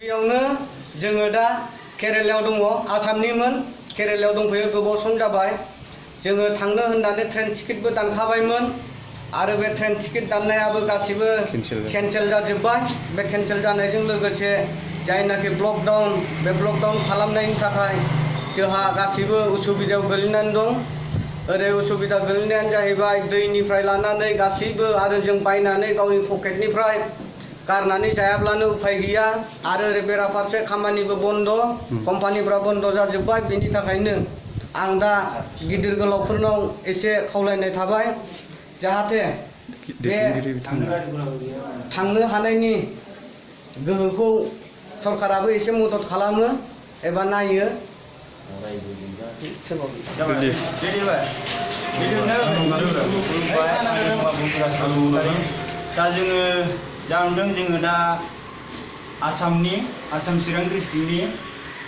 बेयावनो जोङो दा केरेलायाव दङ आसामनिमोन केरेलायाव दंफैयो गोबाव सम जाबाय जोङो थांनो होननानै ट्रेन टिकेटबो दानखाबायमोन आरो बे ट्रेन टिकेट दाननायाबो गासिबो केन्सेल जाजोब्बाय बे केन्सेल जानायजों लोगोसे जायनाखि लकडाउन बे लकडाउन खालामनायनि थाखाय जोंहा गासिबो उसुबिदायाव गोलैनानै दं ओरै उसुबिदा गोलैनायानो जाहैबाय दैनिफ्राय लानानै गासिबो आरो जों बायनानै गावनि पकेटनिफ्राय गारनानै जायाब्लानो उफाय गैया आरो ओरै बेराफारसे खामानिबो बन्द कम्पानिफ्रा बन्द जाजोब्बाय बेनि थाखायनो आं दा गिदिर गोलावफोरनाव एसे खावलायनाय थाबाय जाहाथे बे थांनो हानायनि गोहोखौ सरकाराबो एसे मदद खालामो एबा नायो जोङो दा आसाम चिरां डिस्ट्रिक्टनि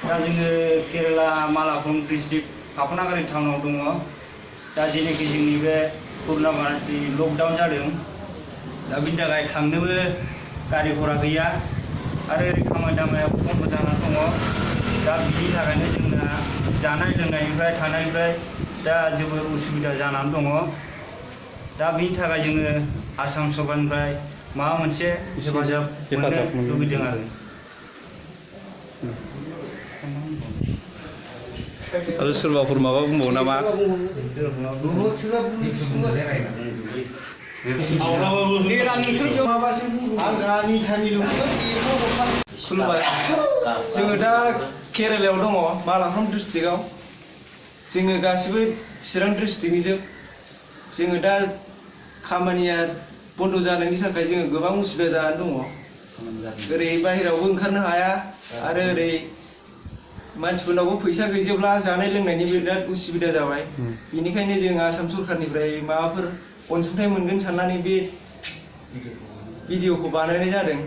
दा जोङो केरेला मालापुरम डिस्ट्रिक्ट पापनागारि टाउनाव दङ दा जेनाखि जोंनि बे कर'ना भाइरासनि लकडाउन जादों दा बिनि थाखाय थांनोबो गारि घरा गैया आरो ओरै खामानि दामानियाव बन्द जाना दङ दा बिनि थाखायनो जोंना जानाय लोंनायनिफ्राय थानायनिफ्राय दा जोबोर उसुबिदा जानानै दङ दा बिनि थाखाय जोङो आसाम सरकारनिफ्राय माबा मोनसे हेफाजाब मोननो लुबैदों आरो सोरबाफोर माबा बुंबावो नामा खुलुमबाय जोङो दा केरेलायाव दङ मालापुरम डिस्ट्रिक्टआव जोङो गासिबो चिरां डिस्ट्रिक्टनिजोब जोङो दा खामानिया बन्द जानायनि थाखाय जोङो गोबां उसुबिदा जानानै दङ ओरै बाहेरायावबो ओंखारनो हाया आरो ओरै मानसिफोरनावबो फैसा गैजोबला जानाय लोंनायनि बिराद उसुबिदा जाबाय बेनिखायनो जों आसाम सरकारनिफ्राय माबाफोर अनसुंथाइ मोनगोन साननानै बे भिडिअखौ बानायनाय जादों।